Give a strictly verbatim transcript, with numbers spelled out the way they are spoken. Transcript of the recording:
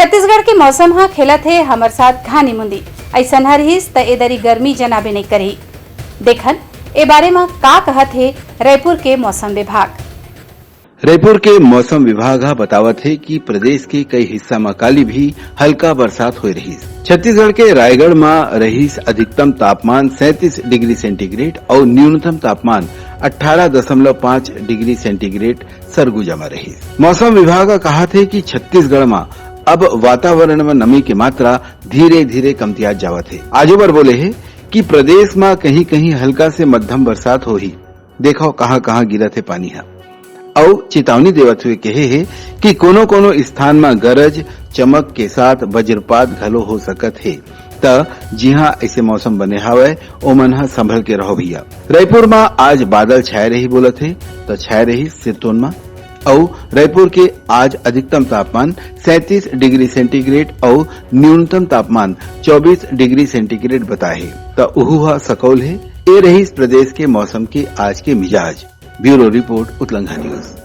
छत्तीसगढ़ के मौसम ह खेलत हे हमर साथ घानी मुंदी। अइसन ह रिहिस त ए दरी गर्मी जनाबे नइ करही। देखन ए बारे म का कहत हे रायपुर के मौसम विभाग। रायपुर के मौसम विभाग ह बतावत हे कि प्रदेश के कई हिस्सा म काली भी हल्का बरसात होए रहिस। छत्तीसगढ़ के रायगढ़ म रहिस अधिकतम तापमान सैंतीस डिग्री सेंटीग्रेड अउ न्यूनतम तापमान अठारह दशमलव पाँच डिग्री सेंटीग्रेड सरगुजा म रहिस। मौसम विभाग ह कहत हे कि छत्तीसगढ़ म अब वातावरण म नमी के मात्रा धीरे-धीरे कमतियात जावत हे। आजो बर बोले हे कि प्रदेश म कहीं-कहीं हल्का से मध्यम बरसात होही। देखव कहां-कहां गिरत हे पानी ह। अउ चेतावनी देवत हुए कहे हे कि कोनो-कोनो स्थान म गरज, चमक के साथ वज्रपात घलो हो सकत हे। त जिहां अइसे मौसम बने हावय, ओमन ह संभल के रहो भैया। रायपुर म आज बादल छाए रही बोलत हे, त छाए रही सिरतोन म। अउ रायपुर के आज अधिकतम तापमान सैंतीस डिग्री सेंटीग्रेड अउ न्यूनतम तापमान चौबीस डिग्री सेंटीग्रेड बताए हे, त उहू ह सकौल हे। ए रहिस प्रदेश के मौसम के आज के मिजाज। Bureau report, Utlangha news.